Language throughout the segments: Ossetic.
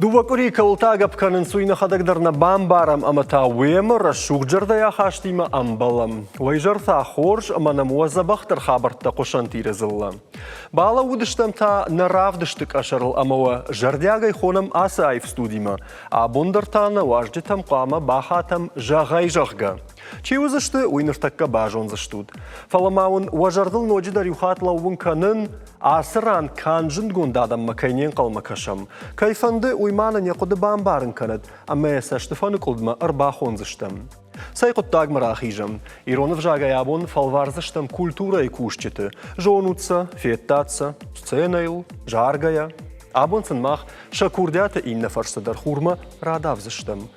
Дыууӕ къуырийы кӕуылты агӕпп кӕнынц, уый нӕхӕдӕг дӕр нӕ бамбарӕм ӕмӕ та уемӕ рӕсугъд зӕрдӕйы ахастимӕ ӕмбӕлӕм. Уӕ изӕр та хорз ӕмӕ нӕм уӕ дзӕбӕхдӕр хабӕрттӕ хъуысӕнт Иры дзыллӕ. Балӕууыдыстӕм та нӕ равдысты къӕсӕрыл ӕмӕ уӕ зӕрдиагӕй хонӕм ацы аив студимӕ. Абон дӕр та нӕ уазджытӕм хъуамӕ бахатӕм зӕгъӕй зӕгъгӕ. Чи уыдзысты, уый ныртӕккӕ базондзыстут. Фӕлӕ ма уын уӕ зӕрдыл ноджыдӕр иу хатт лӕууын кӕнын, ацы ран канд зындгонд адӕммӕ кӕй не нхъӕлмӕ кӕсӕм. Кӕй фӕнды, уый ма нын йӕ хъуыды бамбарын кӕнӕд ӕмӕ йӕ цӕстыфӕныкъуылдмӕ ӕрбахондзыстӕм. Цӕй хъуыддагмӕ рахизӕм? Ирон ӕвзагӕй абон фӕлвардзыстӕм культурӕйы кусджыты. Зонут сӕ, федтат сӕ, сценӕйыл, заргӕйӕ. Абон сын мах сӕ курдиаты иннӕ фӕрсты дӕр хурмӕ радавдзыстӕм.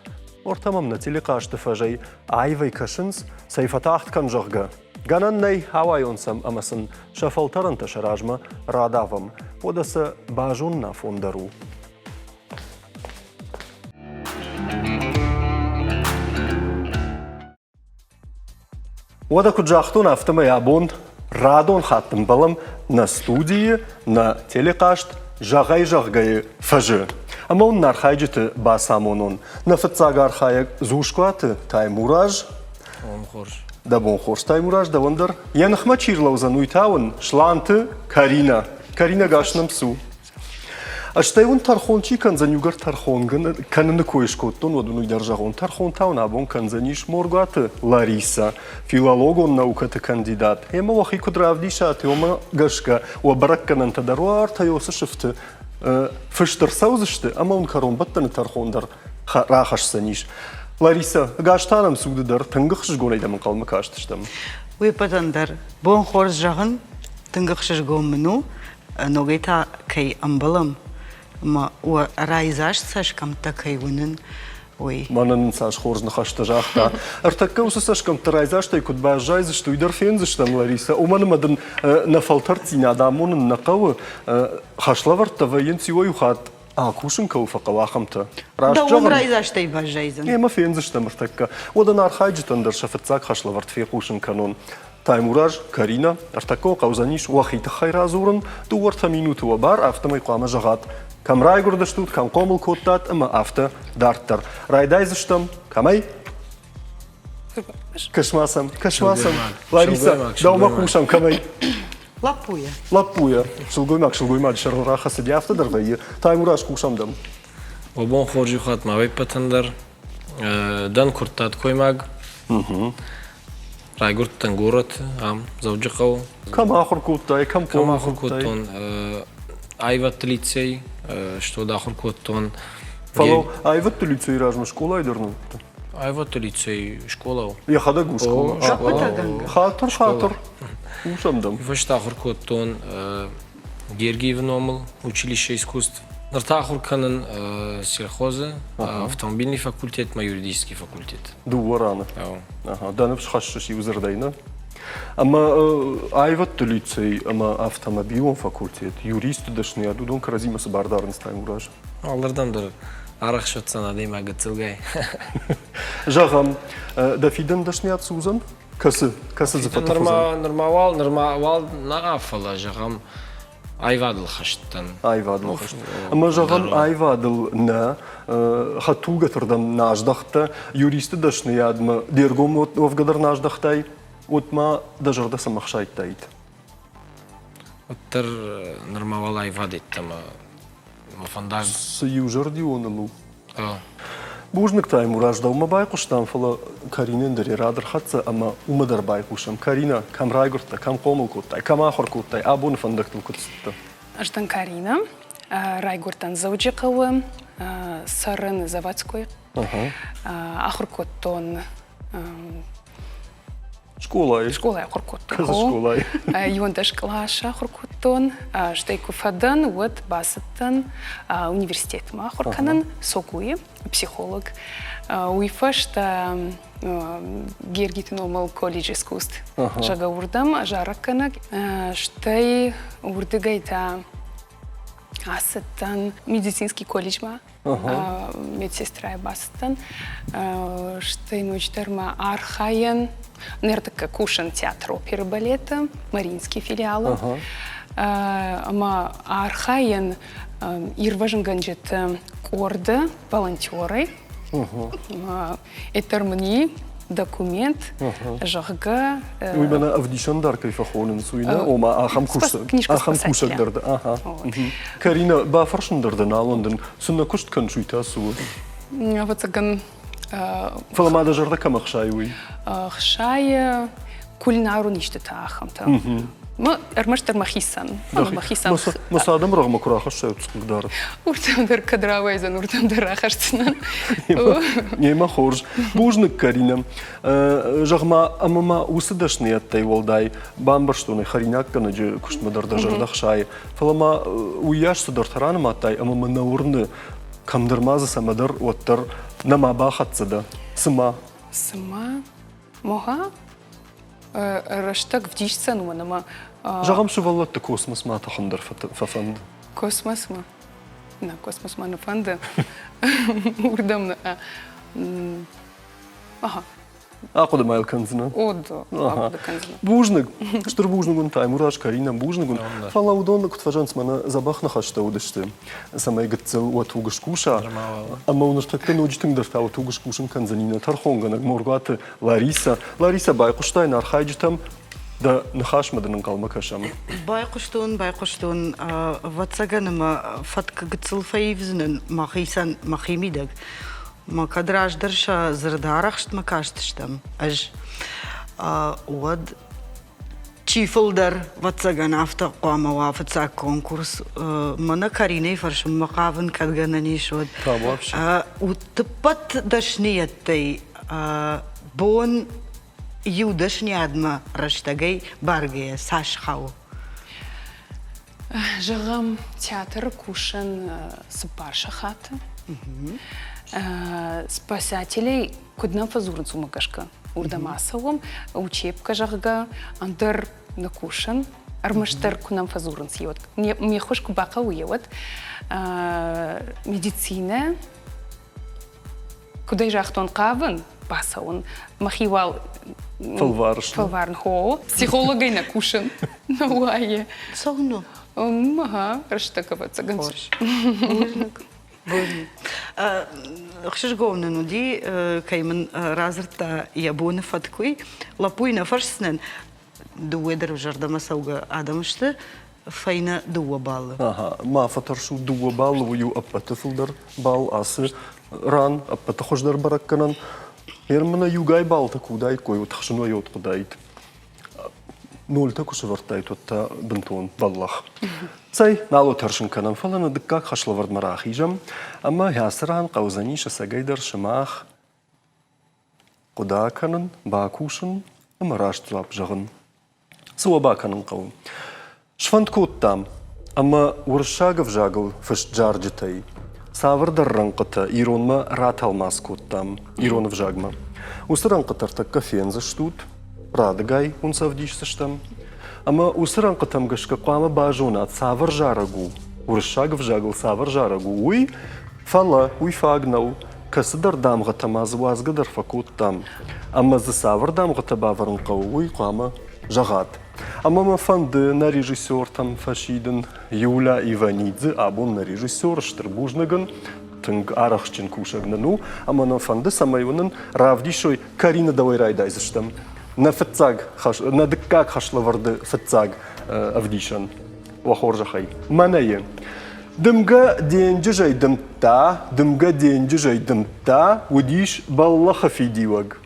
Уӕртӕ мӕм нӕ телехъазты фӕзӕй аивӕй кӕсынц, цӕй фӕтагъд кӕн, зӕгъгӕ. Гӕнӕн нӕй, ауайон сӕм ӕмӕ сын сӕ фӕлтӕрӕнтӕ сӕ размӕ радавӕм. Уӕдӕ сӕ базонын афон дӕр у. Уӕдӕ куыд загътон, афтӕмӕй абон радон хатт ӕмбӕлӕм нӕ студийы, нӕ телехъазт Зӕгъӕй-зӕгъгӕйы фӕзы. Ӕмӕ уын нӕ архайджыты бацамонон. Нӕ фыццаг архайӕг Дзускуаты Таймураз. Бон хорз. Дӕ бон хорз, Таймураз, дӕуӕн дӕр. Йӕ ныхмӕ чи рлӕудзӕн, уый та уын Сланты Каринӕ. Каринӕ, гас нӕм цу. Стӕй уын тӕрхон чи кӕндзӕн, иугӕр тӕрхон кӕныны кой скодтон, уӕд уын уый дӕр зӕгъон. Тӕрхон та уын абон кӕндзӕнис Моргуаты Ларисӕ, филологон наукӕты кандидат. Ӕмӕ уӕхи куыд равдисат, уымӕ гӕсгӕ уӕ бӕрӕггӕнӕнтӕ дӕр уӕ ӕртӕйосы сыфты фыст ӕрцӕудзысты ӕмӕ уын кӕронбӕттӕны тӕрхон дӕр рахӕсдзӕнис. Ларисӕ, ӕгас та нӕм цуды дӕр тынг ӕхсызгонӕй дӕм ӕнхъӕлмӕ кастыстӕм. Уый ӕппӕтӕн дӕр бон хорз зӕгъын, тынг ӕхсызгон мын у, ногӕй та кӕй ӕмбӕлӕм ӕмӕ уӕ райдзаст цӕсгӕмттӕ кӕй уынын, уый. Мӕнӕн нын цас хорз ныхӕстӕ загъта. Ӕртӕккӕ уыцы цӕсгӕмттӕ райдзастӕй куыд баззайдзысты, уый дӕр фендзыстӕм, Ларисӕ. Уымӕн ӕмӕ дын нӕ фӕлтӕрддзинад амонын нӕ хъӕуы. Хӕслӕвӕрдтӕ вӕййынц иуӕй-иу хатт акусын кӕуыл фӕхъӕуы, ахӕмтӕ. Раст Дӕуӕн райдзастӕй баззайдзӕн. Ӕмӕ фендзыстӕм ӕртӕккӕ. Уӕдӕ нӕ архайджытӕн дӕр сӕ фыццаг хӕслӕвӕрд фехъусын кӕнон. Таймураз, Карина, ӕртӕккӕ уӕ хъӕудзӕнис уӕхи тыххӕй радзурын, дыууӕ-ӕртӕ минуты уӕ бар, афтӕмӕй хъуамӕ зӕгъат, кӕм райгуырдыстут, кӕм хъомыл кодтат ӕмӕ афтӕ дарддӕр. Райдайдзыстӕм кӕмӕй? Кӕс-ма сӕм, кӕс-ма сӕм. Лариса, дӕумӕ хъусӕм кӕмӕй? Лӕппуйӕ. Лӕппуйӕ. Сылгоймаг сылгоймаджы сӕрыл рахӕцыди, афтӕ дӕр вӕййы. Таймураз, хъусӕм дӕм. Уӕ бон хорз иу хатт ма уе ппӕтӕн дӕр. Дӕн куырттатгоймаг. Райгуырдтӕн горӕты, ам, Дзӕуджыхъӕуы. Кӕм ахуыр кодтай, кӕм Кӕм ахуыр кодтон? Аивӕдты лицей, что ахуыр кодтон. Фӕлӕ аивӕдты лицейы размӕ скъолайы дӕр нӕ уыдтӕ? Аивӕдты лицей скъола у. Йӕхӕдӕг у скъола? Скъола. Хатыр, хатыр. Хъусӕм дӕм. Фӕстӕ ахуыр кодтон Гергиевы номыл училище искусств. Ныр та ахуыр кӕнын сельхозы, автомобильный факультет мӕ юридический факультет. Дыууӕ раны. Ага, дӕ ныфс хӕссыс иу дзырдӕй, нӕ? Ӕмӕ аивӕдты лицей ӕмӕ автомобилон факультет, юристы дӕсныйад, уыдон кӕрӕдзимӕ цы бар дарынц, Таймураз? Алырдӕм дӕр арӕхсӕтдзӕн адӕймаг гыццылгай. Зӕгъӕм, дӕ фидӕн дӕсныйад цы уыдзӕн? Кӕцы? Кӕцы дзы фӕтых уыдзӕн? Нырма уал, нырма уал нӕ, фӕлӕ, зӕгъӕм, аивадыл хӕст дӕн. Аивадыл хӕст. Ӕмӕ зӕгъӕм, аивадыл нӕ, хӕдтулгӕты рдӕм нӕ аздӕхтӕ, юристы дӕсныйадмӕ де ргом уӕвгӕ дӕр нӕ аздӕхтай, уӕд ма дӕ зӕрдӕ цӕмӕ хсайдтаид? Уӕддӕр нырма уал аивад йеддӕмӕ мӕ фӕндаг. Цы иузӕрдионыл у? Бузныг, Таймураз, дӕумӕ байхъуыстам, фӕлӕ Каринӕн дӕр йӕ рад ӕрхӕццӕ ӕмӕ уымӕ дӕр байхъусӕм. Каринӕ, кӕм райгуырдтӕ, кӕм хъомыл кодтай, кӕм ахуыр кодтай, абоны фӕндӕгтыл куыд цыдтӕ? Ӕз дӕн Каринӕ, райгуырдтӕн Дзӕуджыхъӕуы, цӕрын Заводской. Ахуыр кодтон Скъолайы. Скъолайы ахуыр кодтон. Кӕцы скъолайы? Иуӕндӕс къласы ахуыр кодтон. Стӕй куы фӕдӕн, уӕд бацыдтӕн университетмӕ ахуыр кӕнын СОГУ-йы психолог. Уый фӕстӕ Гергиты номыл колледж искусств. Зӕгъгӕ, уырдӕм зарӕггӕнӕг. Стӕй уырдыгӕй та ацыдтӕн медицинский колледжмӕ. Медсестрайы бацыдтӕн. Стӕй ноджыдӕр ма архайӕн ныртӕккӕ кусын театр оперы балеты Мариинский филиалы. Ӕмӕ архайӕн ирвӕзынгӕнджыты къорды волонтерӕй. Это мын документ, зӕгъгӕ. Уый мӕнӕ ӕвдисӕн дӕр кӕй фӕхонынц, уый нӕ, ома ахӕм кусӕг, ахӕм кусӕг дӕр. Аха. Карина, бафӕрсын дӕр дӕ нал уӕндын, цы нӕ куыст кӕныс, уый та цы у? Ӕвӕццӕгӕн. Фӕлӕ ма дӕ зӕрдӕ кӕм ӕхсайы, уый? Ӕхсайы кулинарон истытӕ ахӕмтӕ. Ӕрмӕстдӕр мӕхицӕн. Мӕхицӕн. Мӕ цы адӕм рӕгъмӕ куы рахӕссай, хъыгдар. Уырдӕм дӕр кӕд рауайдзӕн, уырдӕм дӕр рахӕсдзынӕн. Немӕ хорз. Бузныг, Каринӕ. Зӕгъ-ма, ӕмӕ ма уыцы дӕсныйӕдтӕй уӕлдай бамбӕрстон ӕй хӕринаггӕнӕджы куыстмӕ дӕр дӕ зӕрдӕ хсайы. Фӕлӕ ма уыйас цыдӕртӕ ранымадтай ӕмӕ мӕ нӕ уырны, кӕмдӕр ма дзы цӕмӕдӕр уӕддӕр нӕма бахӕццӕ дӕ. Цыма? Цыма? Мога? Рӕстӕг вдисдзӕн уымӕн ӕмӕ Зӕгъӕм, сывӕллӕтты космосмӕ атӕхын дӕр фӕфӕнды. Космосмӕ? Нӕ, космосмӕ нӕ фӕнды. Уырдӕм нӕ. Ага. Ахъуыды ма йыл кӕндзынӕ? О, да, ахъуыды кӕндзынӕ. Бузныг. Стыр бузныг уын, Таймураз, Карина, бузныг уын. Фӕлӕ уыдон, куыд фӕзӕгъынц, мӕнӕ дзӕбӕх ныхӕстӕ уыдысты, цӕмӕй гыццыл уӕ туг скуса. Ӕмӕ уын ныртӕккӕ ноджы тынгдӕр та уӕ туг скусын кӕндзӕни нӕ тӕрхонгӕнӕг Моргуаты Ларисӕ. Ларисӕ, байхъуыстай нӕ архайджытӕм? Дӕ ныхасмӕ дын ӕнхъӕлмӕ кӕсӕм. Байхъуыстон, байхъуыстон. Ӕвӕццӕгӕн ӕмӕ фӕтк гыццыл фӕивдзынӕн мӕхицӕн мӕхимидӕг. Мӕ кӕд раздӕр сӕ дзырдарӕхстмӕ кастыстӕм ӕз, уӕд чи фылдӕр, ӕвӕццӕгӕн, афтӕ хъуамӕ уа фыццаг конкурс. Мӕнӕ Каринӕйы фӕрсынмӕ хъавын, кӕд гӕнӕн ис, уӕд. Утыппӕт дӕсныйӕдтӕй бон иу дӕсниадмӕ рӕстӕгӕй баргӕйӕ цас хауы? Зӕгъӕм, театры кусӕн 4 сахаты. Спасателей куыд нӕ фӕдзурынц, уымӕ гӕсгӕ уырдӕм ацӕуӕм, учебкӕ, зӕгъгӕ, ӕндӕр нӕ кусын. Ӕрмӕстдӕр куы нӕм фӕдзурынц, еуӕд ме ххуыс куы бахъӕуы, еуӕд медицинӕ Куыд ӕй загътон, хъавын бацӕуын, мӕхи уал фӕлварыс. Фӕлварын, хо. Психологӕй нӕ кусын. Нӕ уайы. Цӕуылнӕ? Ага, рӕстӕг ӕвӕццӕгӕн. Хорз. Бузныг. Бузныг. Ӕхсызгон нын уыди, кӕй мын радзырдта йӕ боны фӕткуый. Лӕппуйы нӕ фӕрсдзынӕн, дыууӕ дӕр зӕрдӕмӕ цӕугӕ адӕм сты, фӕйнӕ дыууӕ баллы. Ага, ма фӕтӕрсут, дыууӕ баллы у иу ӕппӕты фылдӕр балл ацы ран, ӕппӕты хуыздӕр бӕрӕггӕнӕн. Ер мын иугай баллтӕ куы уыдаиккой, уӕд тыхсын уӕ хъуыдаид. Нольтӕ куы сӕвӕрдтаид, уӕд та бынтон бӕллӕх. Цӕй, нал тӕрсын кӕнӕм, фӕлӕ нӕ дыккаг хӕслӕвӕрдмӕ рахизӕм, ӕмӕ ацы ран хъӕудзӕнис ӕцӕгӕйдӕр сымах Хъуыды акӕнын, бакусын ӕмӕ раст дзуапп зӕгъын. Цы уӕ бакӕнын хъӕуы? Сфӕнд кодтам, ӕмӕ уырыссаг ӕвзагыл фыст зарджытӕй цавӕрдӕр рӕнхъытӕ иронмӕ ратӕлмац кодтам ирон ӕвзагмӕ. Уыцы рӕнхъытӕ ӕртӕккӕ фендзыстут, радыгай уын сӕ ӕвдисдзыстӕм. Ӕмӕ уыцы рӕнхъытӕм гӕсгӕ хъуамӕ базонат, цавӕр зарӕг у, уырыссаг ӕвзагыл цавӕр зарӕг у, уый, фӕлӕ уый фаг нӕу. Кӕцыдӕр дамгъӕтӕ ма дзы уадзгӕ дӕр фӕкодтам. Ӕмӕ дзы цавӕр дамгъӕтӕ бавӕрын хъӕуы, уый хъуамӕ зӕгъат. Ӕмӕ мӕ фӕнды нӕ режиссертӕм фӕсидын. Юля Иванидзе абон нӕ режиссер, стыр бузныг ын, тынг арӕхстджын кусӕг нын у, ӕмӕ нӕ фӕнды, цӕмӕй уын ын равдисой, Карина дӕуӕй райдайдзыстӕм. Нӕ фыццаг хӕс, нӕ дыккаг хӕслӕвӕрды фыццаг ӕвдисӕн. Уӕ хорзӕхӕй. Мӕнӕ Дымгӕ денджызӕй дымдта, дымгӕ денджызӕй дымдта, уыдис бӕллӕхы фидиуӕг.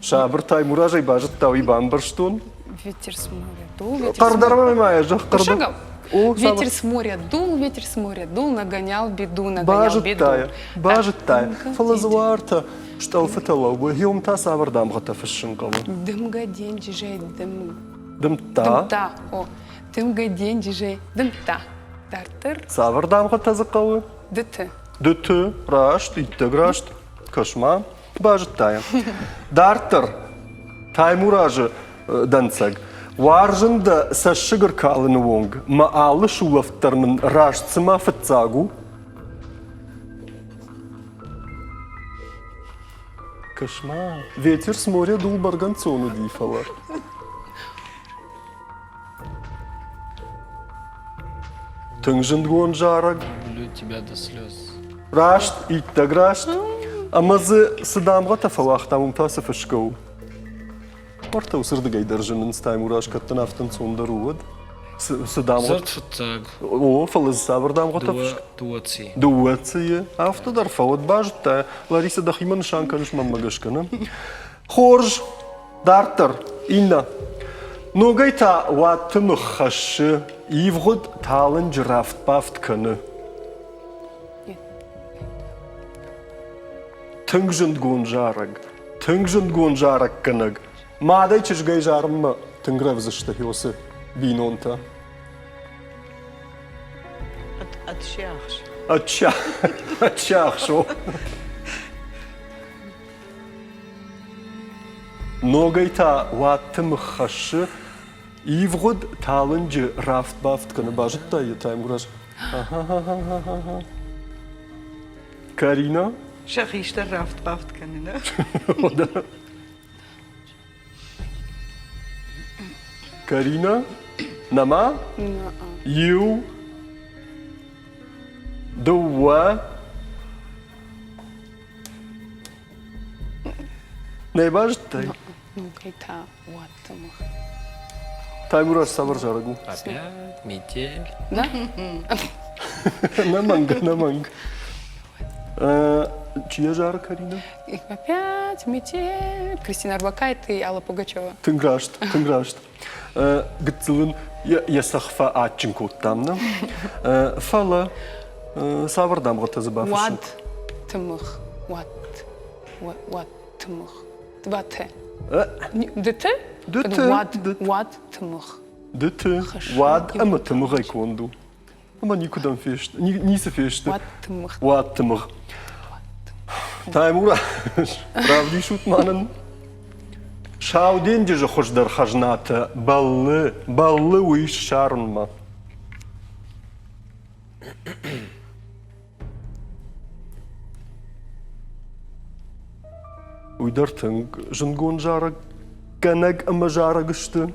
Сабыр Таймуразӕй базыдта, уый бамбӕрстон. Ветер с моря дул, ветер Хъӕрдӕр ма йӕ зӕгъ, хъӕрдӕр. Ветер с моря дул, ветер с моря дул, нагонял беду, нагонял беду. Базыдта базыдта Фӕлӕ дзы уартӕ стъӕлфытӕ лӕууы, уым та цавӕр дамгъӕтӕ фыссын хъӕуы? Дымгӕ денджызӕй дым. Дымдта? Дымдта, о. Дымгӕ денджызӕй дымдта. Дарддӕр. Цавӕр дамгъӕтӕ дзы хъӕуы? Дыты. Дыты, раст, иттӕг раст. Кӕс-ма, базыдта йӕ. Дарддӕр Таймуразы дӕнцӕг. Уарзын дӕ цӕссыг ӕркалыны онг, мӕ алы сулӕфт дӕр мын раст цыма фыццаг у. Кӕс-ма, ветер с моря дул бӕргӕнцон уыди, фӕлӕ. Тынг зындгонд зарӕг. Люблю тебя до слез. Раст, иттӕг раст. Ӕмӕ дзы цы дамгъӕтӕ фӕуагътам, уым та цы фысгӕ у? Уӕртӕ уыцырдыгӕй дӕр зынынц Таймураз, кӕд дын афтӕ ӕнцондӕр у, уӕд. Цы дамгъӕ? Дзырд фыццаг. О, фӕлӕ дзы цавӕр дамгъӕтӕ фысгӕ? Дыууӕ ци. Дыууӕ цийы. Афтӕ дӕр фӕуӕд базыдта. Ларисӕ, дӕхимӕ нысан кӕныс мӕнмӕ гӕсгӕ, нӕ? Хорз. Дарддӕр, иннӕ. Ногӕй та уадтымыгъ хӕссы, ивгъуыд талынджы рафт-бафт кӕны. Тынг зындгонд зарӕг, тынг зындгонд зарӕггӕнӕг. Мадӕй чызгӕй зарынмӕ тынг рӕвдз сты Хёсы бинонтӕ. Ӕдсиахс. Ӕдсиахс, о. Ногӕй та уадтымыгъ хӕссы, ивгъуыд талынджы рафт-бафт кӕны. Базыдтай йӕ, Таймураз? Карина? Сӕ хистӕр рафт-бафт кӕны, нӕ? Карина? Нӕма? Иу, дыууӕ, Нӕ базыдтай? Ногӕй та уадтымыгъ. Таймураз цавӕр зарӕг у? Опять метель. Да? Ӕнӕмӕнг, ӕнӕмӕнг. Чи йӕ зары, Карина? Опять метель. Кристина Орбакайте и Алла Пугачева. Тынг раст, тынг раст. Гыццыл ын йӕ цӕхх фӕадджын кодтам, нӕ? Фӕлӕ цавӕр дамгъӕтӕ дзы бафыссут? Уад тымыгъ, уад, уад тымыгъ. Дыты. Дыты? Дыты. Уад, уад тымыгъ. Дыты. Уад ӕмӕ тымыгъӕй конд у. Ӕмӕ никуыдӕм фесты, ницы фесты. Уад тымыгъ. Уад тымыгъ. Таймураз, равдисут ма нын. Сау денджызы хуыздӕр хӕзнатӕ бӕллы, бӕллы уый ссарынмӕ. Уый дӕр тынг зындгонд зарӕггӕнӕг ӕмӕ зарӕг сты.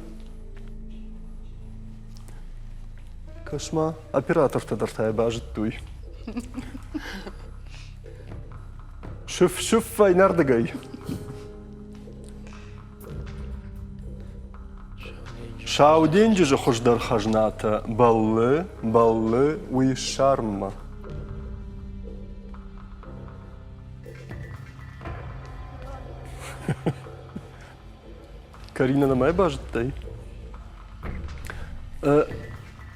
Кӕс-ма, оператортӕ дӕр та йӕ базыдтой. Сыф-сыф фӕйнӕрдыгӕй. Сау денджызы хуыздӕр хӕзнатӕ бӕллы, бӕллы уый ссарынмӕ. Карина, нӕма базыдтай?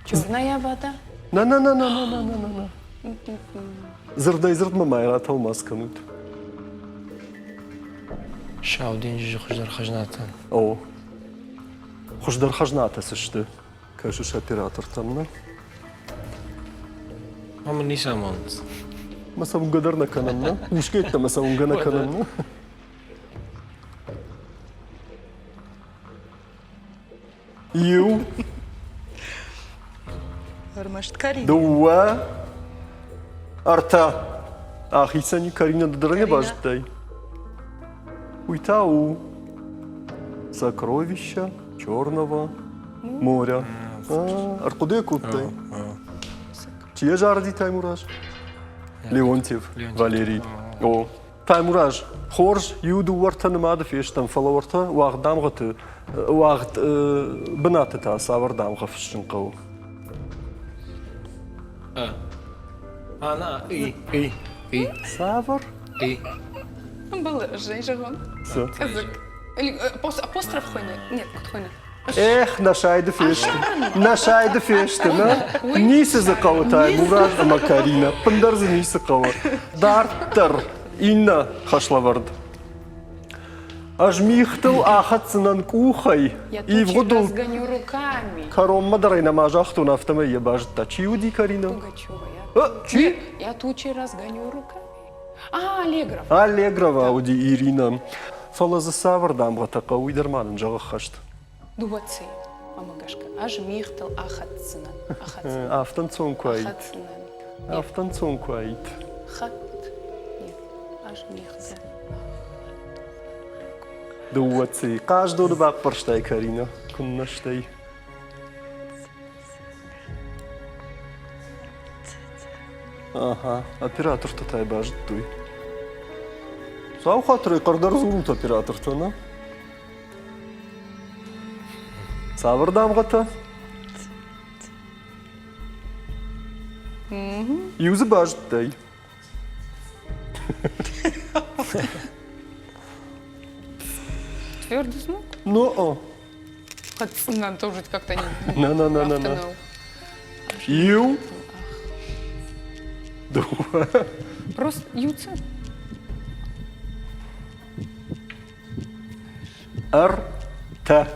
Черная вода? На на на на на на на на на. Дзырдӕй дзырдмӕ ма ратӕлмац кӕнут. Сау денджызы хуыздӕр хӕзнатӕ. О, хуыздӕр хӕзнатӕ цы сты? Кӕсыс оператортӕм, нӕ? Ам ницы амонынц. Мӕ сӕ уынгӕ дӕр нӕ кӕнӕм, нӕ? Усгӕйттӕ мӕ сӕ уынгӕ нӕ кӕнӕм, нӕ? Иу. Ӕрмӕст Карина. Дыууӕ. Ӕртӕ. Ахицӕни Карина ды дӕр не базыдтай? Уый та у сокровища Черного моря. Ӕрхъуыды кодтай? Чи йӕ зарыди Таймураз? Леонтьев Валерий. О, Таймураз, хорз, иу дыууӕртӕ нымады фестӕм, фӕлӕ уӕртӕ уагъд дамгъӕты, уагъд бынаты та цавӕр дамгъӕ фыссын хъӕуы? А, на, и, и, и. Цавӕр? И. Ӕмбӕлы, ӕз зӕгъон. Цы? Язык. Апостроф хуыйны? Нет, куыд хуыйны? Эх, нӕ сайды фесты. Нӕ сайды фесты, нӕ? Ницы дзы хъӕуы Таймураз ӕмӕ Каринӕ. Ӕппындӕр дзы ницы хъӕуы. Дарддӕр иннӕ хӕслӕвӕрд. Ӕз мигътыл ахӕцдзынӕн къухӕй. Ивгъуыдыл кӕронмӕ дӕр ӕй нӕма загътон, афтӕмӕй йӕ базыдта. Чи уыди Каринӕ? Чи? Я тучи разгоню руками. А, Аллегров. Аллегрова уыди Иринӕ. Фӕлӕ дзы цавӕр дамгъӕтӕ хъӕуы, уый дӕр ма нын зӕгъы хӕст. Дыууӕ ци, мӕмӕ гӕсгӕ. Ӕз мигътыл ахӕцдзынӕн. Ахӕцдзынӕн. Афтӕ нцон куы аид. Ахӕцдзынӕн. Афтӕ нцон куы аид. Хатт. Нет, ӕз мигътыл. Дыууӕ ци. Хъаздоны баппӕрстай, Каринӕ, куыннӕ стӕй. Ага, оператортӕ та базыдтой. Сау хатырӕй хъӕрдӕр дзурут оператортӕ, нӕ? Цавӕр дамгъӕтӕ? Иу дзы базыдтай. Твердый звук? Ну, Надо тоже как-то не... На-на-на-на-на. Иу. Дыууӕ. Просто юцы. Р, Т.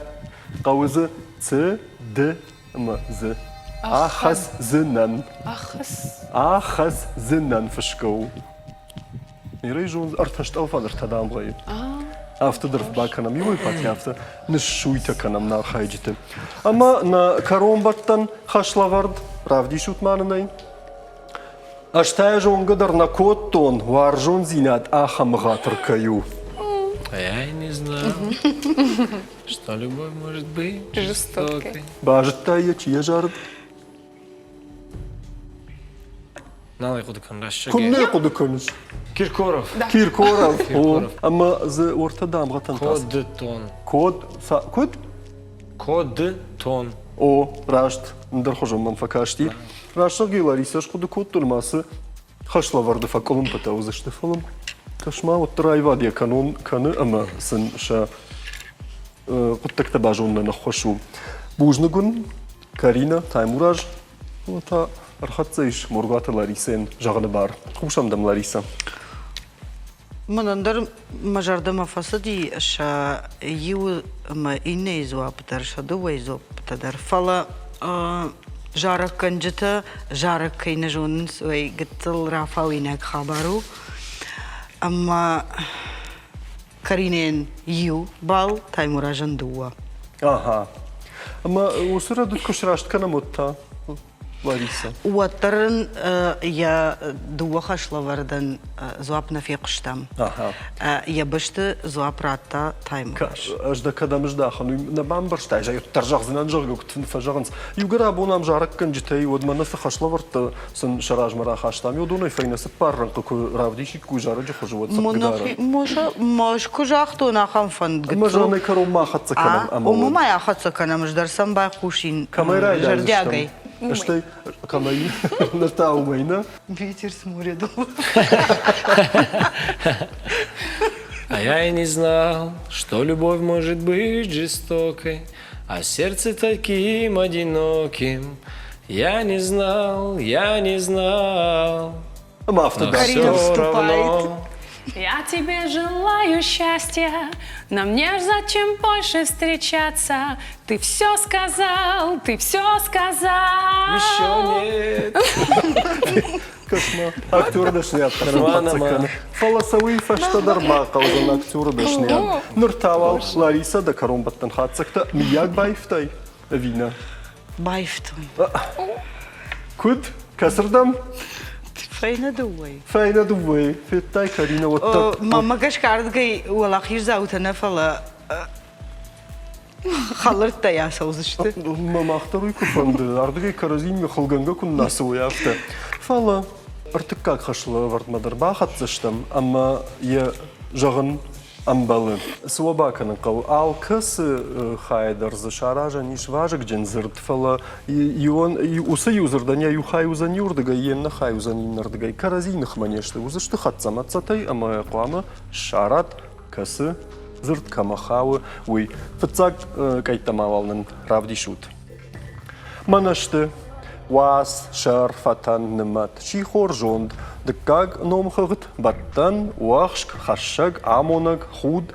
Хъӕуы дзы Ц, Д ӕмӕ З. Ахӕсдзынӕн. Ахӕс. Ахӕсдзынӕн фысгӕ у. Ирӕй зон ӕртӕ стъӕлфӕн ӕртӕ дамгъӕйы. Афтӕ дӕр бакӕнӕм, иуӕй пати афтӕ ныссуйтӕ кӕнӕм нӕ архайджыты. Ӕмӕ нӕ кӕронбӕттӕн хӕслӕвӕрд равдисут ма нын ӕй. Ӕз та йӕ зонгӕ дӕр нӕ кодтон, уарзондзинад ахӕм ӕгъатыр кӕй у. А я и не знал, что любовь может быть жестокой. Базыдтай йӕ, чи йӕ зарыд? Нал ӕй хъуыды кӕнын рӕстӕг. Куыннӕ хъуыды кӕныс? Киркоров. Киркоров. Ӕмӕ дзы уӕртӕ дамгъӕтӕн та. Код-тон. Код. Куыд? Код-тон. О, раст. Ӕндӕрхуызон мӕм фӕкасти. Раст зӕгъгӕй, Ларисӕ схъуыды кодтон ӕмӕ ацы хӕслӕвӕрды фӕкъуылымпытӕ уыдзысты, фӕлӕ кӕс-ма, уӕддӕр аивад йӕ кӕнон кӕны ӕмӕ сын сӕ хъуыддӕгтӕ базонынӕн ӕххуыс у. Бузныг уын, Карина, Таймураз, та ӕрхӕццӕ ис Моргуаты Ларисӕйӕн зӕгъыны бар. Хъусӕм дӕм, Лариса. Мӕнӕн дӕр мӕ зӕрдӕмӕ фӕцыди сӕ иу ӕмӕ иннӕйы дзуапп дӕр, сӕ дыууӕйы дзуаппытӕ дӕр. Фӕлӕ зарӕггӕнджытӕ зарӕг кӕй нӕ зонынц, уый гыццыл рафауинаг хабар у. Ӕмӕ Каринӕйӕн иу балл, Таймуразӕн дыууӕ. Ага. Ӕмӕ уыцы рӕдыд куы сраст кӕнӕм, уӕд та? Лариса. Уӕддӕр ын йӕ дыууӕ хӕслӕвӕрдӕн дзуапп нӕ фехъуыстам. Йӕ бӕсты дзуапп радта Таймураз. Ӕз дӕ кӕдӕм здӕхын, уый нӕ бамбӕрстай, уӕддӕр зӕгъдзынӕн, зӕгъгӕ, куыд фӕзӕгъынц. Иугӕр абон ам зарӕггӕнджытӕй, уӕд мӕнӕ цы хӕслӕвӕрдтӕ сын сӕ размӕ рахастам, уыдонӕй фӕйнӕ цыппар рӕнхъы куы равдисиккой зарӕджы хуызы, уӕд сӕ хъыгдары. Мӕскуы загътон ахӕм фӕнд Ӕмӕ зӕгъын, кӕронмӕ ахӕццӕ кӕнӕм ӕмӕ Уымӕй ахӕццӕ кӕнӕм, ӕз дӕр сӕм байхъусин Кӕмӕй райдайдзыстӕм? зӕрдиагӕй. Стӕй кӕмӕй? Ныр та уымӕй нӕ? Ветер с моря дул. А я и не знал, что любовь может быть жестокой, а сердце таким одиноким. Я не знал, я не знал. Ӕмӕ афтӕ Но дарддӕр. все вступает. равно Я тебе желаю счастья, нам не зачем больше встречаться. Ты все сказал, ты все сказал. еще нет. Кӕс-ма, актеры дӕсныйад Нырма кӕны. Фӕлӕ сӕ уый фӕстӕдӕр бахъӕудзӕн актеры дӕсныйад. Ныр та уал, Лариса, дӕ кӕронбӕттӕн хатдзӕгтӕ мыййаг баивтай ӕви нӕ? Баивтон. Куыд? Кӕцырдӕм? Фӕйнӕ дыууӕйы. Фӕйнӕ дыууӕйы. Федтай, Карина, уӕддӕр. Мӕнмӕ гӕсгӕ ардыгӕй уӕлахиздзаутӕ нӕ, фӕлӕ хӕлӕрттӕй ацӕудзысты. Мӕ мах дӕр уый куы фӕнды, ардыгӕй кӕрӕдзимӕ хылгӕнгӕ куы нӕ цӕуой, афтӕ. Фӕлӕ ӕртыккаг хӕслӕвӕрдмӕ дӕр бахӕццӕ стӕм ӕмӕ йӕ зӕгъын ӕмбӕлы. Цы уӕ бакӕнын хъӕуы? Алкӕцы хайы дӕр дзы саразӕн ис вазыгджын дзырд, фӕлӕ иуӕн уыцы иу дзырдӕн йӕ иу хай уыдзӕн иуырдыгӕй, йе ннӕ хай уыдзӕн иннӕрдыгӕй. Кӕрӕдзи ныхмӕ не сты, уыдзысты хӕццӕ-мӕццӕтӕй ӕмӕ хъуамӕ ссарат, кӕцы дзырд кӕмӕ хауы, уый. Фыццаг къӕйттӕ ма уал нын равдисут. Мӕнӕ сты уац, сӕр, фӕтӕн, нымӕт, сихор, зонд, дыккаг номхыгъд, бӕттӕн, уӕхск, хӕссӕг, амонӕг, худ,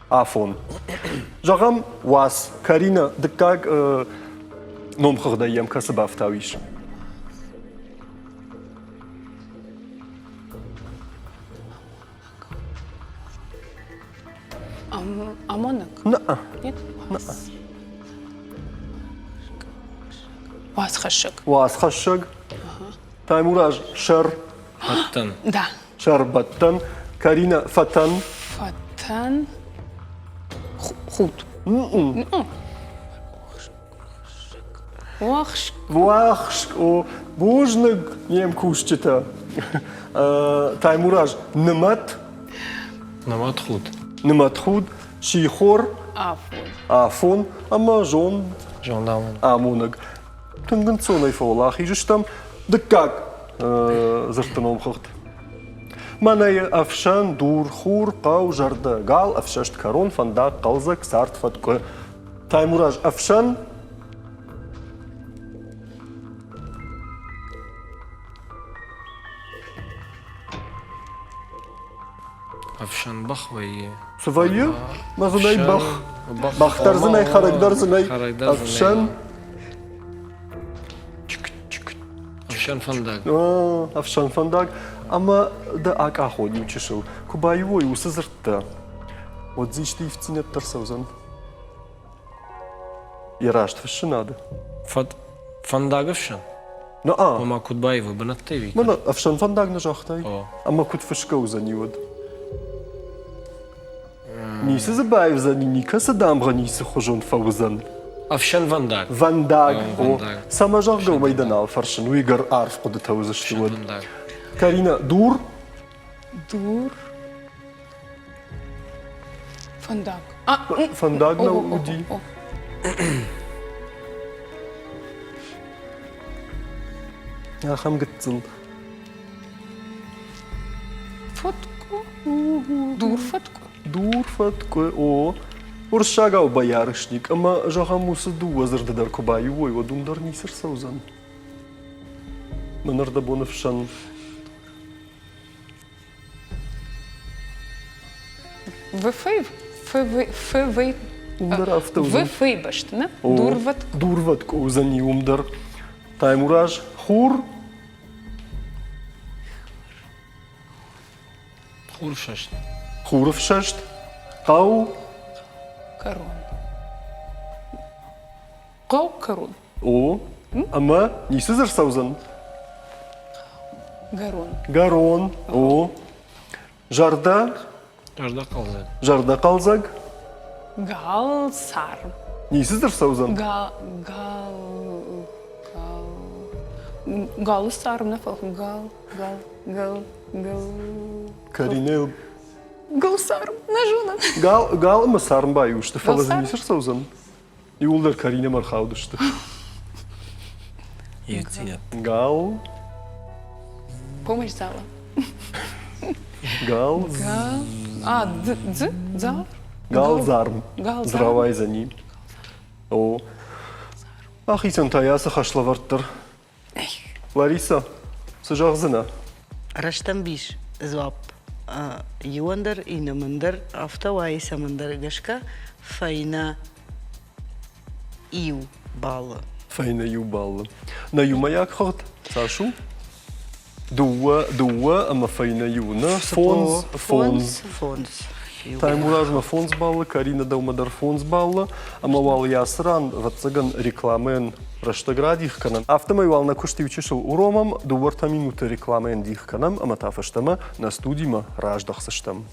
афон. Зӕгъӕм, уац, Карина, дыккаг номхыгъдӕй йӕм кӕцы бафтауис? Амонӕг? Нӕ. Нет? Уацхӕссӕг. Уацхӕссӕг. Таймураз, сӕр. Бӕттӕн. Да. Сӕрбӕттӕн. Карина, фӕтӕн. Фӕтӕн. Худ. Уӕхск. Уӕхск. О, бузныг не мкусджытӕ. Таймураз, нымӕт. Нымӕтхуд. Нымӕтхуд, сихор. Афон. Афон ӕмӕ зонд. Зондамонӕг. Амонӕг. Тынг ӕнцонӕй фӕуӕлахиз стӕм. Дыккаг дзырдты номхыгъд. Мӕнӕ ӕфсӕн, дур, хур, хъӕу, зӕрдӕ, гал, ӕфсӕст кӕрон, фӕндаг, хъӕлдзӕг, цард, фӕткъуы. Таймураз, ӕфсӕн. Ӕфсӕн бӕх вӕййы. Цы вӕййы? Мӕ дзы нӕй бӕх. Бӕх дӕр дзы нӕй, хӕрӕг дӕр дзы нӕй. Ӕфсӕн. Ӕфсӕн фӕндаг. Ӕфсӕн фӕндаг. Ӕмӕ дӕ акъахон иу чысыл. Куы баиуой уыцы дзырдтӕ, уӕд дзы исты ивддзинӕдтӕ рцӕудзӕн? Йӕ раст фыссынады. Фӕндаг ӕфсӕн? Наа. Ома куыд баивы бынӕттӕй ви? Мӕнӕ ӕфсӕн фӕндаг нӕ загътай? Ӕмӕ куыд фысгӕ уыдзӕни уӕд? Ницы дзы баивдзӕни, никӕцы дамгъӕ ницы хуызон фӕуыдзӕн. Ӕфсӕнвӕндаг. Вӕндаг. О, цӕмӕ зӕгъгӕ, уымӕй дӕ нал фӕрсын, уый ӕгӕр арф хъуыдытӕ уыдзысты уӕд. Карина, дур? Дур. Фӕндаг. Фӕндаг нӕ уыди. Ахӕм гыццыл. Фӕткъуы. Дур фӕткъуы. Дур фӕткъуы, о. Уырыссагау боярышник ӕмӕ, зӕгъӕм, уыцы дыууӕ дзырды дӕр куы баиу уой, уӕд уым дӕр ницы рцӕудзӕн. Мӕн ӕрдӕбон ӕфсӕн ВФ, ФВ, ФВ. Уым дӕр афтӕ уыдзӕн. ВФ бӕсты, нӕ? Дурвӕткъуы. Дурвӕткъуы уыдзӕни уым дӕр. Таймураз, хур. Хурфсӕст. Хурфсӕст. Хъӕу. Кӕрон. Хъӕу кӕрон. О, ӕмӕ ницы дзы рцӕудзӕн? Гӕрон. Гӕрон, о. Зӕрдӕ? Зӕрдӕхъӕлдзӕг. Зӕрдӕхъӕлдзӕг? Гал царм. Ницы дзы рцӕудзӕн? Гал, гал, гал. Галы царм нӕ фӕлӕ гал, гал, гал, гал. Каринӕйыл Гал царм, нӕ зонын. Гал, гал ӕмӕ царм баиу сты, фӕлӕ дзы ницы рцӕудзӕн? Иууылдӕр Каринӕмӕ ӕрхаудысты. Гал. Помощь зала. Гал. Гал. А, дз, дзар? Галдзарм. Рауайдзӕни. О. Ахицӕн та йӕ ацы хӕслӕвӕрд дӕр. Лариса, цы зӕгъдзынӕ? Рӕстӕмбис дзуапп. Иуӕн дӕр, иннӕмӕн дӕр афтӕ уайы цӕмӕндӕр гӕсгӕ фӕйнӕ иу баллы. Фӕйнӕ иу баллы. Нӕ иумӕйаг хыгъд цас у? Дыууӕ, дыууӕ ӕмӕ фӕйнӕ иу. Нӕ фондз, фондз. Фондз. Таймуразмӕ фондз баллы, Карина дӕумӕ дӕр фондз баллы, ӕмӕ уал йӕ ацы ран, ӕвӕццӕгӕн, рекламӕйӕн рӕстӕг радих кӕнӕм. Афтӕмӕй уал нӕ куыст иучысыл уромӕм, дыууӕ-ӕртӕ минуты рекламӕйӕн дих кӕнӕм ӕмӕ та фӕстӕмӕ нӕ студимӕ раздӕхдзыстӕм.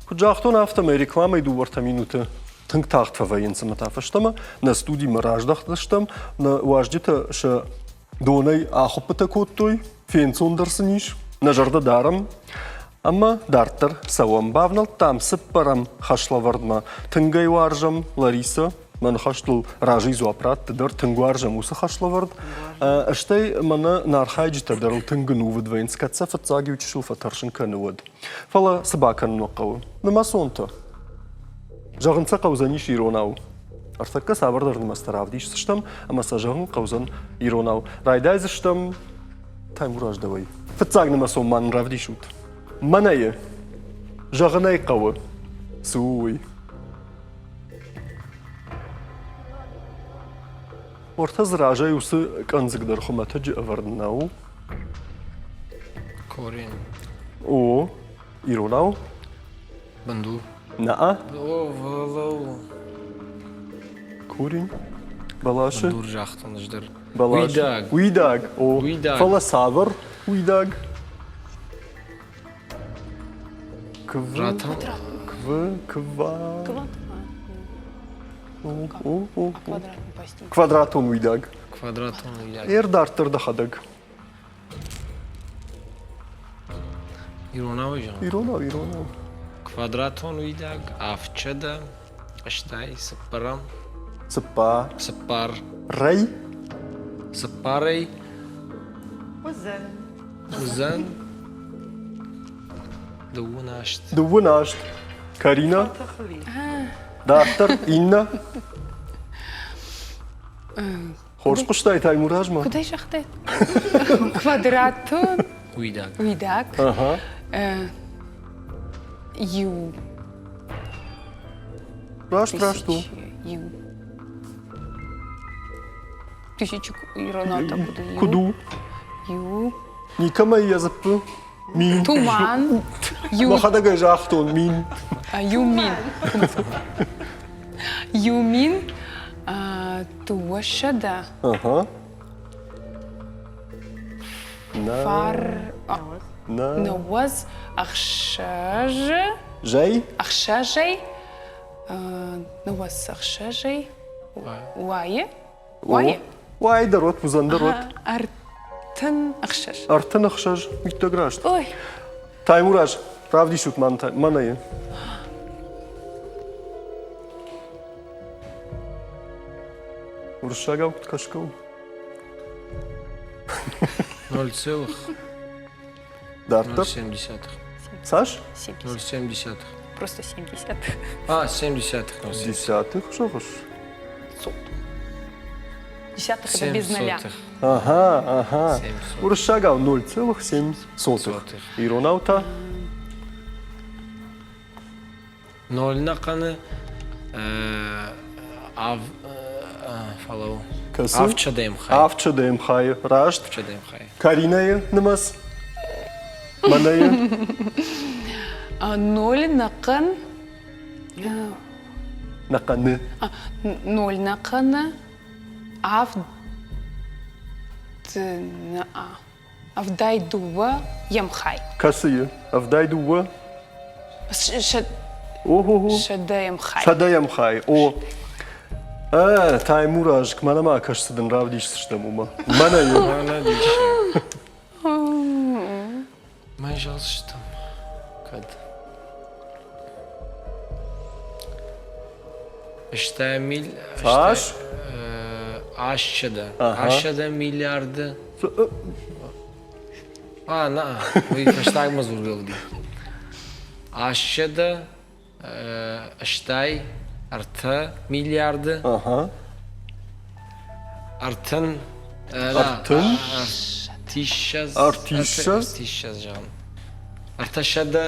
Куыд загътон, афтӕмӕй рекламӕйы дыууӕ-ӕртӕ минуты тынг тагъд фӕвӕййынц ӕмӕ та фӕстӕмӕ нӕ студимӕ раздӕхдзыстӕм. Нӕ уазджытӕ сӕ донӕй ахуыппытӕ кодтой, фенцондӕр сын ис, нӕ зӕрдӕ дарӕм ӕмӕ дарддӕр цӕуӕм. Бавнӕлдтам цыппӕрӕм хӕслӕвӕрдмӕ. Тынг ӕй уарзӕм, Ларисӕ, мӕ ныхӕстыл разыйы дзуапп ратты дӕр, тынг уарзӕм уыцы хӕслӕвӕрд. Стӕй мӕнӕ нӕ архайджытӕ дӕр ыл тынг ӕнувыд вӕййынц, кӕд сӕ фыццаг иу чысыл фӕтӕрсын кӕны, уӕд. Фӕлӕ цы бакӕнын хъӕуы? Нымӕцонтӕ. Зӕгъын сӕ хъӕудзӕнис иронау. Ӕртӕккӕ цавӕрдӕр нымӕцтӕ равдисдзыстӕм ӕмӕ сӕ зӕгъын хъӕудзӕн иронау. Райдайдзыстӕм Таймураз дӕуӕй. Фыццаг нымӕцон ма нын равдисут. Мӕнӕйы. Зӕгъын ӕй хъӕуы. Цы у уый? Уӕртӕ дзы разӕй уыцы къӕндзыг дӕр хуымӕтӕджы ӕвӕрд нӕу. Корень. О, иронау? Бындур. Наа. О, вӕлӕу. Корень. Бӕласы. Бындур загътон ӕз дӕр. Бӕласы. Уидаг. Уидаг. О. Уидаг. Фӕлӕ цавӕр уидаг? Кв. Кв. Ква. Квадратон уидаг. Квадратон уидаг. Ӕрдарддӕр дӕхӕдӕг. Иронау зӕгъ. Иронау, иронау. Квадратон уидаг, авчӕдӕ, ӕстай, цыппӕрӕм. Цыппа. Цыппар. Рӕй. Цыппарӕй. Уыдзӕн. Уыдзӕн. Дыууын аст. Дыууын аст. Карина. Дарддӕр иннӕ. Хорз хъуыстай Таймуразмӕ? Куыд ӕй загътай? Квадратон. Уидаг. Уидаг. Иу. Раст, раст у. Иу. Тысячу иронау та куыд у? Куыд у? Иу. Никӕмӕй йӕ дзыппы? Мин. Туман. Иу. Мӕхӕдӕг ӕй загътон, мин. Иу мин. Иу мин дыууӕсӕдӕ. Ага. Фар. Науӕдз ӕхсӕзы. Зӕй? Ӕхсӕзӕй. Науӕдз ӕхсӕзӕй. Уайы? Уайы? Уайы дӕр уӕд уыдзӕн дӕр уӕд. Ӕртын ӕхсӕз. Ӕртын ӕхсӕз, иттӕг раст. Ой. Таймураз, равдисут мӕнӕйы. Уырыссагау куыд кӕсгӕ у? Ноль целых. Дарддӕр? Ноль десятых. Цас? Ноль семь десятых. Просто 70. А, семь десятых. Десятых зӕгъыс? Десятых это без ноля. Ага, ага. Уырыссагау 0,7. Иронау та? Ноль нӕхъӕны ав фӕлӕуу. Кӕсы? Авдсӕдӕм хай. Авдсӕдӕм хайы, раст. Авдсӕдӕм хай. Каринӕйы нымӕц? Мӕнӕйы? Ноль нӕхъӕн. Нӕхъӕны. Ноль нӕхъӕны авд 72 йӕм хай. Кӕцыйы? 72? Ого-го. Сӕдӕйӕм хай. Сӕдӕйӕм хай, о. Ӕ, Таймураз, мӕнӕ ма кӕсты дын равдисдзыстӕм уымӕ. Мӕнӕ иу. Мӕнӕ диссаг. Мӕ зӕгъдзыстӕм, кӕд. Стай мил... Цас? Ассӕдӕ. Ассӕдӕ миллиарды. А, на, уый фӕстагмӕ дзургӕ уыди. Ассӕдӕ, стай ӕртӕ миллиарды. Ӕртын. Ӕртын? Ӕртиссӕдз. Ӕртиссӕдз? Ӕртиссӕдз, зӕгъын. Ӕртӕсӕдӕ.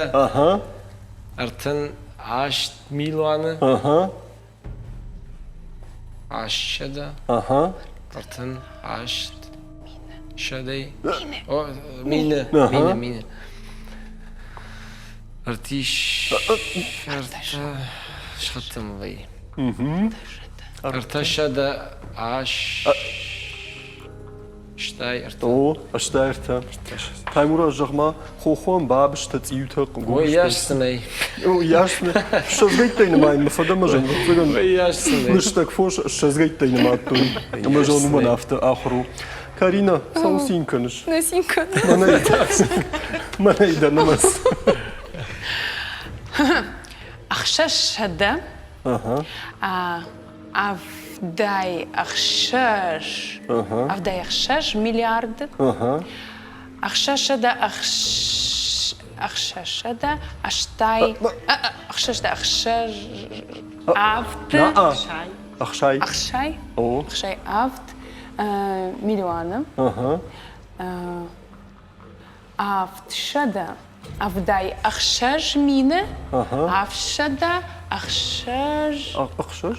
Ӕртын аст милуаны. Ассӕдӕ. Ӕртын аст сӕдӕй. Мины. Мины, мины. Ӕртис... Ӕртӕ... Схӕццӕ вӕййы. Ӕртӕсӕдӕ ас... Стай ӕртӕ. О, стай ӕртӕ. Таймураз, зӕгъ-ма, хохуан бабызтӕ, цъиутӕ, хъугомыстӕ. Ой, йас сын ӕй. О, йас сын Ссӕдзгӕйттӕй нымайынмӕ фӕдӕмӕ зын, ӕвӕццӕгӕн, лыстӕг фос ссӕдзгӕйттӕй нымадтой. Ӕмӕ зон уымӕн афтӕ ахуыр у. Карина, цӕуыл цин кӕныс? Нӕ цин кӕнын. Мӕнӕй дӕ нымӕц. Ӕхсӕзсӕдӕ 76, 76 миллиарды, ӕхсӕзсӕдӕ ӕхсӕзсӕдӕ ӕстай, ӕхсӕзсӕдӕ ӕхсӕз авд, ӕхсай, ӕхсай, ӕхсай авд миллионы, авдсӕдӕ 76 мины, 706 Ӕхсӕз?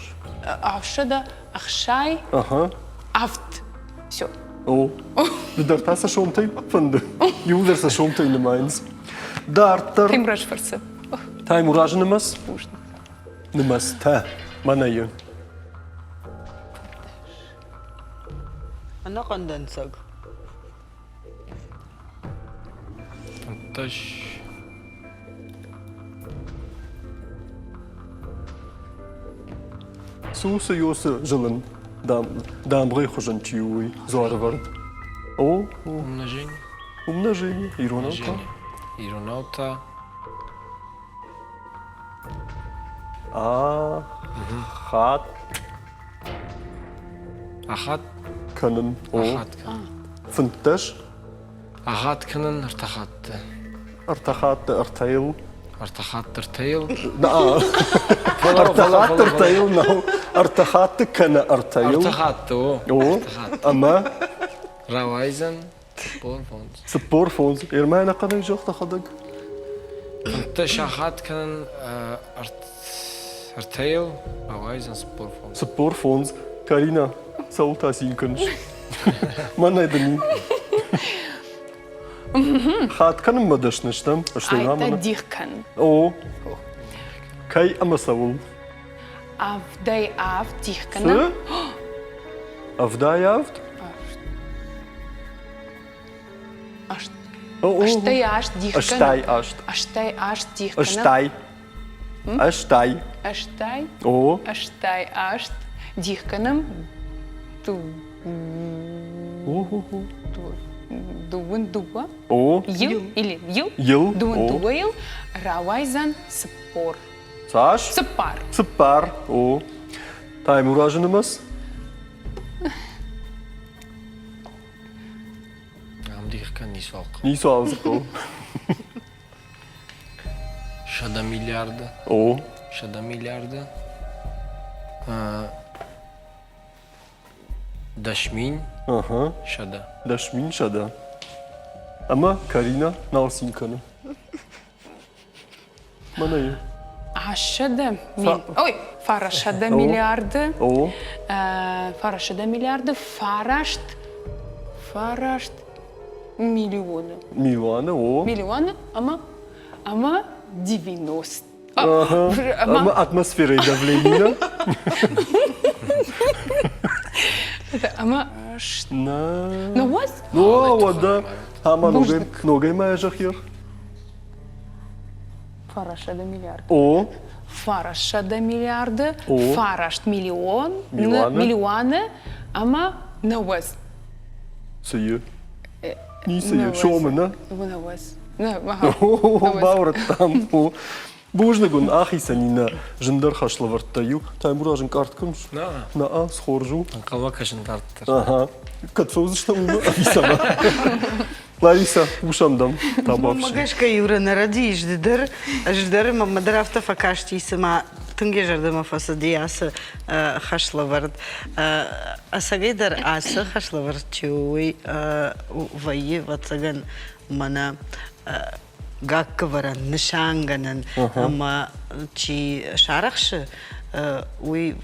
760 авд. Все. О, ды дӕр та сӕ сомтӕй фӕнды. Иуылдӕр сӕ сомтӕй нымайынц. Дарддӕр. Таймураз фӕрсы. Таймуразы нымӕц? Нымӕцтӕ. Мӕнӕйы. Ӕнӕхъӕн дӕнцӕг. Тащ. Цы у, цы ёсы зылын? Дамгъӕйы хуызӕн чи у, уый дзуарӕвӕрд. О, Умножение. Умножение. Иронау та? Иронау та. А, хат. Ахат. Кӕнын. О. Ахат кӕнын. 15. Ахат кӕнын ӕртӕ хатты. Ӕртӕ хатты ӕртӕйыл. Ӕртӕ хатты ӕртӕйыл. Ӕртӕ хатты ӕртӕйыл нӕу. Ӕртӕ хатты кӕнӕ ӕртӕйыл. Ӕртӕ хатты, о. О, ӕмӕ? Рауайдзӕн 45. 45. Ермӕ ӕнӕхъӕнӕй зӕгъ дӕхӕдӕг. 15 ахат кӕнын ӕртӕйыл рауайдзӕн 45. 45. Карина, цӕуыл та цин кӕныс? Мӕнӕ дын и. Хатт кӕнынмӕ дӕсны стӕм, стӕй Ай та дих кӕн. О, кӕй ӕмӕ цӕуыл? Авдӕй авд дих кӕнӕм. Ӕвдай авд? Ӕстай аст дих кӕнӕм. Ӕстай аст. Ӕстай аст дих кӕнӕм. Ӕстай. Ӕстай. Ӕстай. О. Ӕстай аст дих кӕнӕм. Дыууын дыууӕ. О. Иу или иу. Иу. Дыууын дыууӕйыл рауайдзӕн цыппор. Цас? Цыппар. Цыппар. О. Таймуразы нымӕц? Ам дих кӕн ницуал хъӕуы. Ницуал дзы хъӕуы. 100 миллиарды. О. 100 миллиарды. 10 000. Ага. 100. 10 100. Ӕмӕ Карина нал цин кӕны. Мӕнӕ Ассӕдӕ мин... Ой, фарасӕдӕ миллиарды. О. Фарасӕдӕ миллиарды фараст фараст миллионы. Милуаны, о. Миллионы ӕмӕ ӕмӕ 90. Ӕмӕ атмосферӕйы давление. Ӕмӕ На. Науӕдз? Ну, уӕдӕ ӕмӕ ногӕй ногӕй ма зӕгъ Фарасӕдӕ миллиард. О. Фарасӕдӕ миллиарды, О. фараст миллион, Милуаны. милуаны ӕмӕ науӕдз. Цы и? Ницы и. Сомы, нӕ? Науӕдз. Баурӕдтам. Бузныг уын, ахицӕн иннӕ зындӕр хӕслӕвӕрдтӕ иу. Таймураз ӕнкъард кӕныс? Нӕ. Нӕ, схорз у. Ӕнхъӕлмӕ кӕсын дарддӕр. Ага. Кӕд фӕуыдзыстӕм уымӕ ӕви цӕмӕ? Лариса, хъусӕм дӕм. Мӕнмӕ гӕсгӕ Юра нӕ рӕдийыс ды дӕр, ӕз дӕр мӕнмӕ дӕр афтӕ фӕкасти, цыма тынг йӕ зӕрдӕмӕ фӕцыди ацы хӕслӕвӕрд. Ӕцӕгӕй дӕр ацы хӕслӕвӕрд чи у, уый вӕййы, ӕвӕццӕгӕн, мӕнӕ гаккӕвӕрӕн, нысангӕнӕн ӕмӕ чи сарӕхсы, уый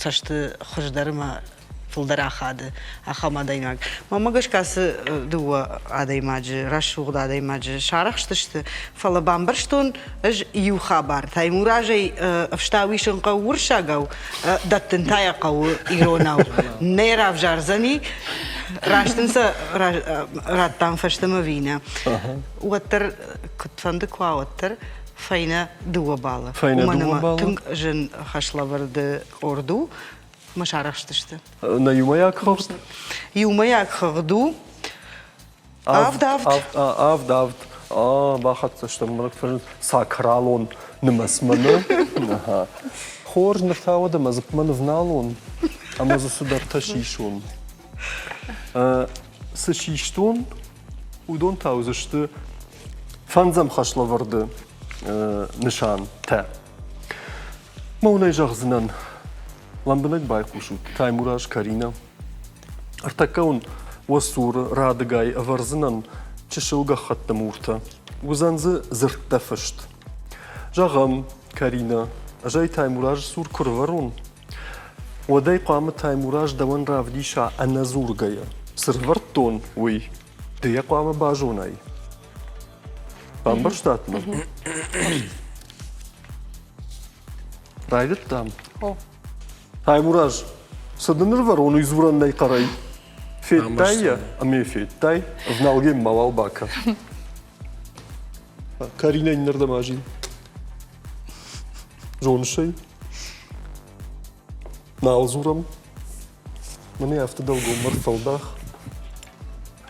цӕсты хуыздӕрмӕ фылдӕр ахады ахӕм адӕймаг. Мӕнмӕ гӕсгӕ ацы дыууӕ адӕймаджы, рӕсугъд адӕймаджы сарӕхстысты, фӕлӕ бамбӕрстон ӕз иу хабар. Таймуразӕй ӕфстау исын хъӕуы уырыссагау, дӕттын та йӕ хъӕуы иронау. Нӕ равзардзӕни, раст ын сӕ радтам фӕстӕмӕ ӕви нӕ. Уӕддӕр куыдфӕнды куы уа, уӕддӕр фӕйнӕ дыууӕ баллы. Фӕйнӕ Уымӕн дыууӕ ӕмӕ баллы? тынг зын хӕслӕвӕрды къорд у, мӕ сарӕхстысты. Нӕ иумӕйаг хыгъд? Иумӕйаг хыгъд у авд авд. Авд авд. Бахӕццӕ стӕм сакралон нымӕцмӕ нӕ? Хорз, ныр та уӕдӕ мӕ дзыппмӕ нывналон ӕмӕ дзы цыдӕртӕ сисон. Цы систон, уыдон та уыдзысты фӕндзӕм хӕслӕвӕрды нысантӕ. Мӕ уын ӕй зӕгъдзынӕн, лӕмбынӕг байхъусут, Таймураз, Каринӕ. Ӕртӕккӕ уын уӕ цуры радыгай ӕвӕрдзынӕн чысыл гӕххӕтты муртӕ. Уыдзӕн дзы дзырдтӕ фыст. Зӕгъӕм, Каринӕ, ӕз ӕй Таймуразы цур куы рывӕрон, уӕд ӕй хъуамӕ Таймураз дӕуӕн равдиса ӕнӕдзургӕйӕ. Цы рывӕрдтон, уый ды йӕ хъуамӕ базонай. Бамбӕрстат мӕ? Райдыдтам? О. Таймураз, цы дын ӕрвӕрон, уый дзурӕн нӕй хъӕрӕй. Федтай йӕ ӕмӕ федтай, ӕвналгӕ мауал бакӕ. Каринӕ иннӕрдӕм азил. Зоныс ӕй? Нал дзурӕм. Мӕнӕ афтӕ дӕлгоммӕ рфӕлдах.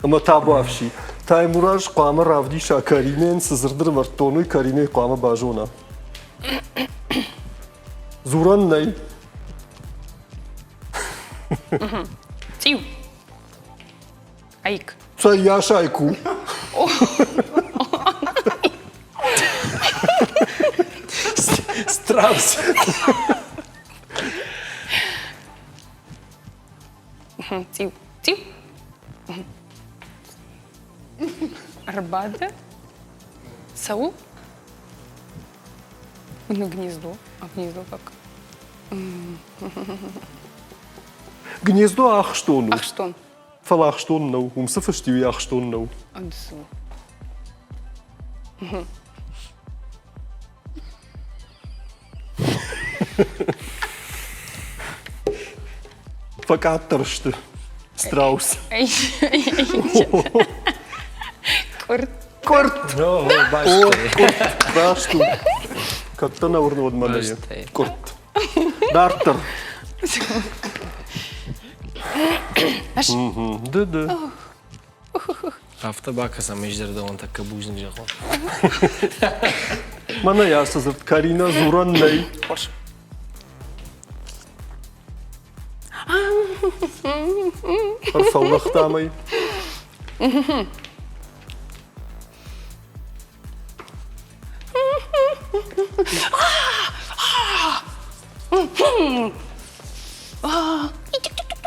Ӕмӕ табуафси. Таймураз хъуамӕ равдиса Каринӕйӕн цы дзырд ӕрывӕрдтон, уый Каринӕ хъуамӕ базона. Дзурӕн нӕй. Цъиу. Айк. Цӕййас айк у? Страус. Цъиу. Цъиу. Ӕрбады. Цӕуыл? Ну, гнездо. А гнездо как? Гнездо ахстон у. Ахстон. Фӕлӕ ахстон нӕу. Уым цы фыст и, уый ахстон нӕу. Андсу. Фӕкъаддӕр сты. Страус. Къуыртт. Къуыртт! О, къуыртт. Раст у. Кӕд дӕ нӕ уырны, уӕд мӕнӕ къуыртт. Дарддӕр. Ды, ды. Афтӕ бакӕсӕм, ме зӕрдӕуон тӕккӕ бузныг зӕгъон. Мӕнӕ ацы дзырд Карина дзурӕн нӕй. Хорз. Ӕрфӕлдӕхтам ӕй.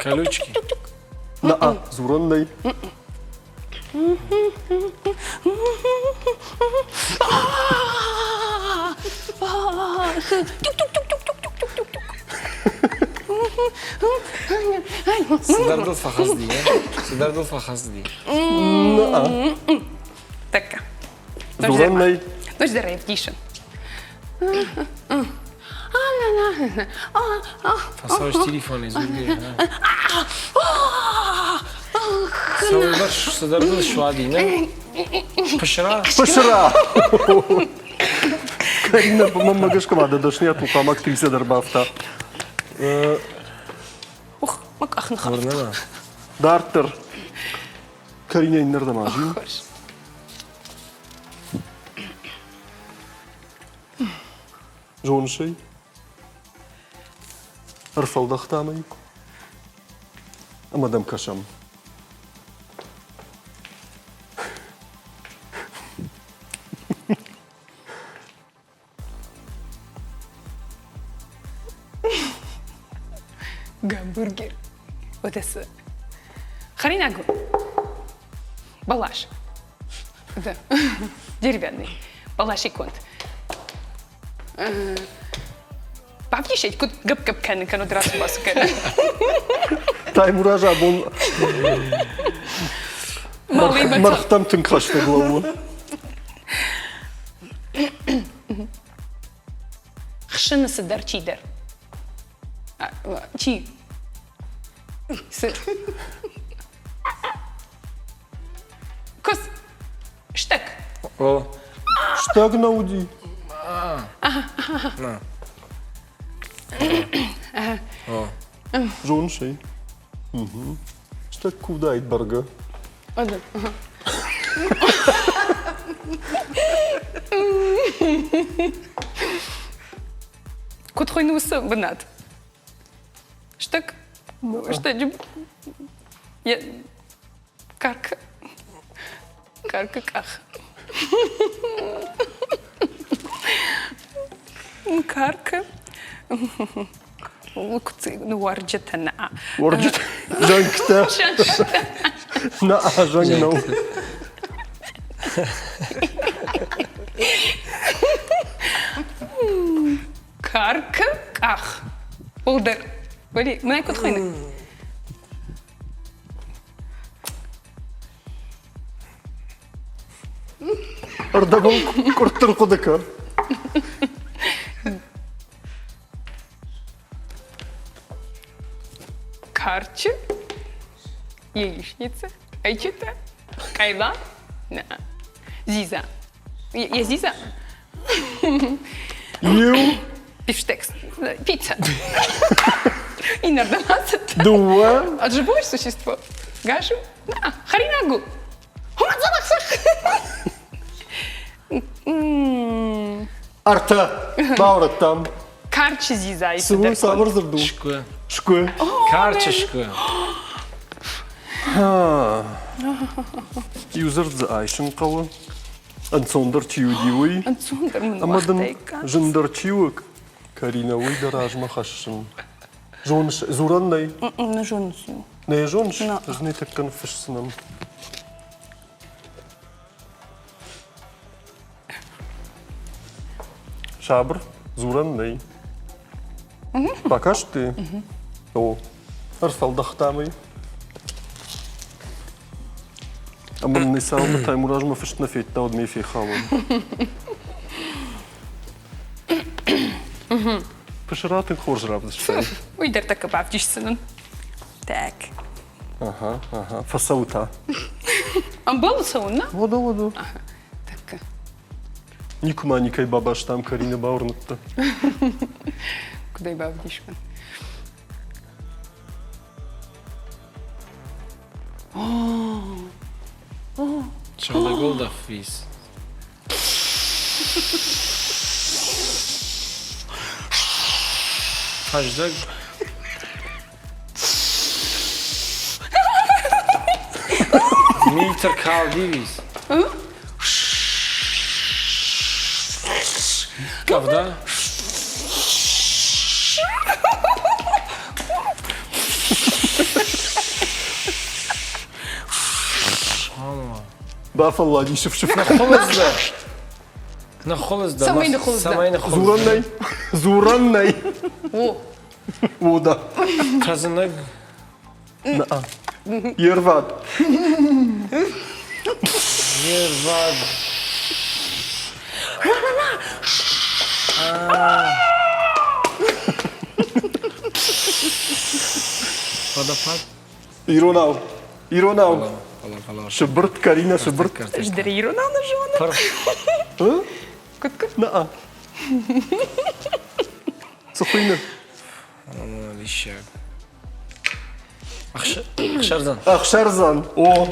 Колючки. На, дзурӕн нӕй. Цыдӕр дыл фӕхӕцыди, Цыдӕр дыл фӕхӕцыди. Тӕккӕ. Дзурӕн нӕй. Ноджыдӕр ӕвдисын. Фӕцӕуыс телефонӕй дзургӕйӕ. Цӕуылдӕр цыдӕр дыл суади, нӕ? Пысыра? Пысыра! Карина, мӕнмӕ гӕсгӕ ма дӕ дӕсныйад хъуамӕ актрисӕ дӕр бафта. Ух, мӕ къах ныххафта. Дарддӕр. Карина иннӕрдӕм азил. Зоныс ӕй? Ӕрфӕлдӕхтам ӕй ӕмӕ дӕм кӕсӕм. Гамбургер. Вот это. Хӕринаг бӕлас. Да. Деревянный. Бӕласы конд. Бавдисӕд, куыд гӕпп-гӕпп кӕны, кӕнӕ рацу-бацу кӕны. Таймураз абон мӕргътӕм тынг хӕстӕг лӕууы. Хсыны цыдӕр чидӕр. Чи? Цы? Куыдз. Стӕг. О. Стӕг нӕ уыди. О. Зоныс ӕй? Стӕг куы уыдаид бӕргӕ. Куыд хуыйны уыцы бынат? Стӕг? Стӕджы карк. Каркы къах. Каркы. Уӕрджытӕ нӕ. Уӕрджытӕ? Зӕнгтӕ? Нӕ, зӕнг нӕу. Каркы къах. Уылдӕр. Мӕнӕ куыд хуыйны? Ӕрдӕбон къуырттыр хъуыды кӕн. Карчы, яичница, ӕйчытӕ, къайла, нӕ, зиза. Я зиза? Иу. Бифштекс. Пицца. Иннӕрдӕм ацыдтӕн. Дыууӕ. А живое существо. Гашу? На, хӕринаг у. Ӕртӕ. Баурӕдтам. Карчы дзидзайы Цы у, цавӕр дзырд у? Шкуы. Шкуы. Карчы шкуы. Иу дзырд дзы айсын хъӕуы. Ӕнцондӕр чи уыди, уый. Ӕнцондӕр мын Ӕмӕ дын зындӕр чи у, Карина, уый дӕ размӕ хӕссын. Зоныс, дзурӕн нӕй? Нӕ зоныс. Нӕ зоныс? Ӕз нӕ тӕккӕ ныффысдзынӕн. Сабыр, дзурӕн нӕй. Бакасти? О, ӕрфӕлдӕхтам ӕй. Ӕмӕ мын цалынмӕ Таймуразмӕ фыст нӕ федта, уӕд ме фехалон. Пысыра тынг хорз равдыстай. Уый дӕр тӕккӕ бавдисдзынӕн. Так. Ага, ага. Фӕцӕуы та. Ӕмбӕлы цӕуын, нӕ? Уӕдӕ, уӕдӕ. Тӕккӕ. Никуы ма никӕй бабастам, Карина бауырныдта. Куыдӕй бавдисмӕ? Сыгъдӕг уӕлдӕф виз. Фӕздӕг. Митр калди виз. Къӕвда. Бафӕллади сыф-сыф. Ныххуылыдз дӕ. Ныххуылыдз дӕ. Цӕмӕй ныххуылыдз дӕ? Цӕмӕй ныххуылыдз Дзурӕн нӕй. Дзурӕн нӕй. О. О, да. Тӕдзынӕг. Наа. Йе рвад. Йе рвад. Водопад? Иронау. Иронау. Сыбыртт, Карина, сыбыртт. Ӕз дӕр иронау нӕ зонын. Куыд куыд? Наа. Цы хуыйны? Диссаг. Ӕхсӕрдзӕн. Ӕхсӕрдзӕн. О,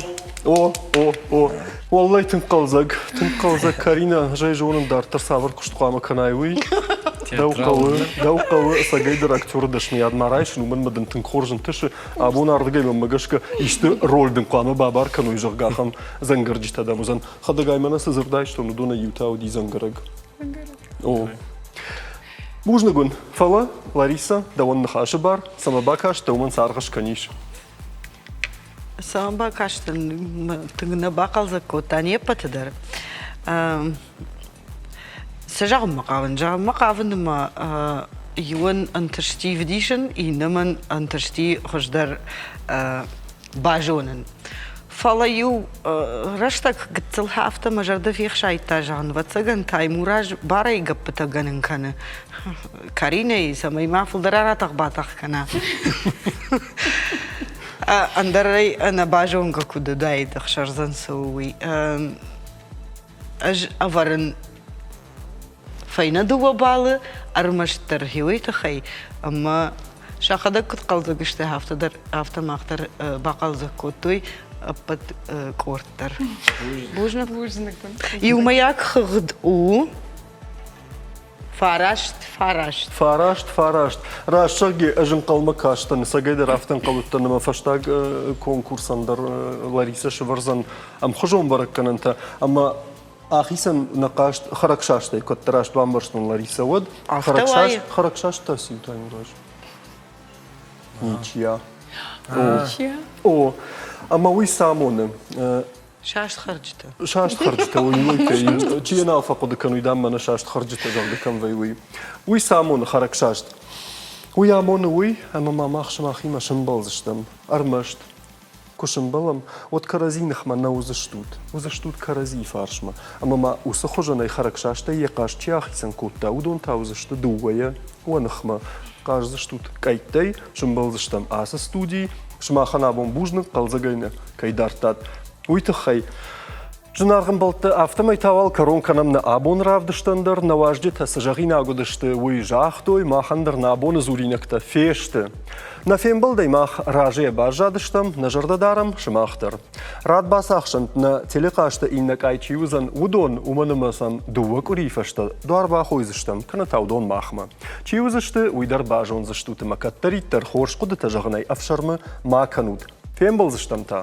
о, о, о. Уӕллӕй, тынг хъӕлдзӕг, тынг хъӕлдзӕг, Карина, ӕз ӕй зонын, дарддӕр цавӕр куыст хъуамӕ кӕнай, уый. Дӕу хъӕуы, дӕу хъӕуы ӕцӕгӕйдӕр актеры дӕсныйад ма райсын, уымӕн ӕмӕ дын тынг хорз ӕнтысы. Абон ардыгӕй мӕнмӕ гӕсгӕ исты роль дын хъуамӕ бабар кӕной, зӕгъгӕ, ахӕм дзӕнгӕрджытӕ дӕм уыдзӕн. Хӕдӕгай мӕнӕ цы дзырд айстон, уыдонӕй иу та уыди дзӕнгӕрӕг. О. Бузныг уын, фӕлӕ, Ларисӕ, дӕуӕн ныхасы бар, цӕмӕ бакастӕ, уымӕн цы аргъ скӕнис? Цӕмӕ бакастӕн, тынг нӕ бахъӕлдзӕг кодта не ппӕты дӕр. Цы зӕгъынмӕ хъавын? Зӕгъынмӕ хъавын ӕмӕ иуӕн ӕнтысти вдисын, иннӕмӕн ӕнтысти хуыздӕр базонын. Фӕлӕ-иу рӕстӕг гыццыл афтӕ мӕ зӕрдӕ фехсайдта, зӕгъын, ӕвӕццӕгӕн, Таймураз барӕй гӕппытӕ гӕнын кӕны Каринӕйы, цӕмӕй ма фылдӕр аратӕх-батӕх кӕна. Ӕндӕрӕй ӕнӕбазонгӕ куыд уыдаид ӕхсӕрдзӕн цы у, уый. Ӕз ӕвӕрын фӕйнӕ дыууӕ баллы ӕрмӕстдӕр хиуый тыххӕй ӕмӕ сӕхӕдӕг куыд хъӕлдзӕг сты, афтӕ дӕр афтӕ мах дӕр бахъӕлдзӕг кодтой ӕппӕт къорд дӕр. Бузныг. Бузныг. Иумӕйаг хыгъд у фараст, фараст. Фараст, фараст. Раст зӕгъгӕ, ӕз ӕнхъӕлмӕ кастӕн, цӕгӕйдӕр афтӕ ӕнхъӕл уыдтӕн ӕмӕ фӕстаг конкурсӕн дӕр Ларисӕ сӕвӕрдзӕн ӕмхуызон бӕрӕггӕнӕнтӕ ӕмӕ ахицӕн нӕ хъазт хӕрӕгсастӕй куыддӕр раст бамбӕрстон Ларисӕ, уӕд Афтӕ хӕрӕгсаст та циу Таймураз? Ничья. О, ӕмӕ уый цы амоны? Саст хӕрджытӕ. Саст хӕрджытӕ, уый уый кӕй, чи йӕ нал фӕхъуыды кӕны, уый дам мӕнӕ саст хӕрджытӕ, зӕгъгӕ, кӕм вӕййы, уый. Уый цы амоны хӕрӕгсаст? Уый амоны уый, ӕмӕ ма мах сымахимӕ сӕмбӕлдзыстӕм. Ӕрмӕст Куы сӕмбӕлӕм, уӕд кӕрӕдзи ныхмӕ нӕ уыдзыстут, уыдзыстут кӕрӕдзийы фарсмӕ. Ӕмӕ ма уыцы хуызӕнӕй хӕрӕгсастӕй йӕ хъазт чи ахицӕн кодта, уыдон та уыдзысты дыууӕйӕ уӕ ныхмӕ. Хъаздзыстут къӕйттӕй, сӕмбӕлдзыстӕм ацы студийы. Сымахӕн абон бузныг, хъӕлдзӕгӕй нӕ кӕй дардтат, уый тыххӕй. Зынаргъ ӕмбӕлттӕ, афтӕмӕй та уал кӕрон кӕнӕм нӕ абон равдыстӕн дӕр. Нӕ уазджытӕ цы зӕгъинаг уыдысты, уый загътой, махӕн дӕр нӕ абоны дзуринӕгтӕ фесты. Нӕ фембӕлдӕй мах разыйӕ баззадыстӕм, нӕ зӕрдӕ дарӕм сымах дӕр. Рад бацахсӕнт нӕ телехъазты иннӕ къай чи уыдзӕн, уыдон, уымӕн ӕмӕ сӕм дыууӕ къуырийы фӕстӕ дуар бахойдзыстӕм, кӕнӕ та уыдон махмӕ. Чи уыдзысты, уый дӕр базондзыстут ӕмӕ кӕддӕриддӕр хорз хъуыдытӕ зӕгъынӕй ӕфсӕрмы ма кӕнут. Фембӕлдзыстӕм та!